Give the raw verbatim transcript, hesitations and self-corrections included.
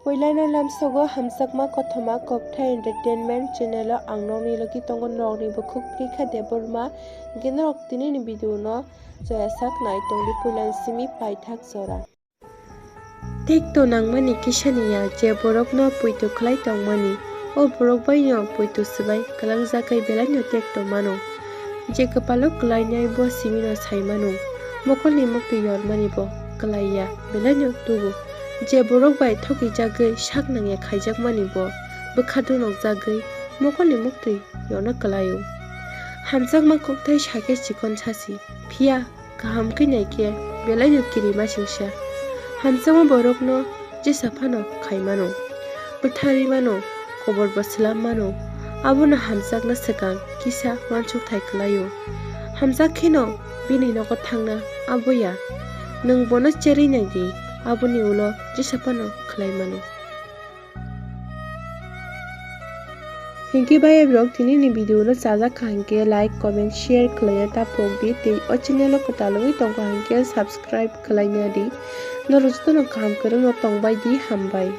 Puilano lamsogo hamjakma kothoma Kokthai Entertainment channel o ang nokni logi tongo, nokni bukhuk Prekha Debbarma, hingke norok tinini video no joyasak nai tongdi puilani simi paithak jora. Thik to nangmani kisani ya je borokno puitu khlai tongmani, o borok baino puitu swbai kwlangjagwi belaino tekto mano. Je kwpalo kwlainai bo simino sai mano, mokolni muktwi yormani bo kwlaiya belaino tubu. Je borok bai thokijagwi sak nangya khaijakmani bo bwkha dunokjagwi mokolni muktwi yorna kwlaio. Hamjakma kokthai sakhe chikon sasi, phiya kaham khe naikhe belaino kirima singsa. Hamjakma borokno jesa phano khai mano, bwtharwi mano, kobor bo swlam mano, abono hamjakna swkang kisa uansukthai kwlaio. Hamjak kheno bini nogo thangna abo ya, nwng bono cherwi naidi, aboni ulo jesa phano khlai mano. Hinkhe bai borok tinini video no chajak kha hinkhe like, comment, share khlaina ta pokdi tei o channel o kwtal wngwi tongkha hinkhe subscribe khlaina di. Norok jotono kaham kwrwngno tongbai di, hambai.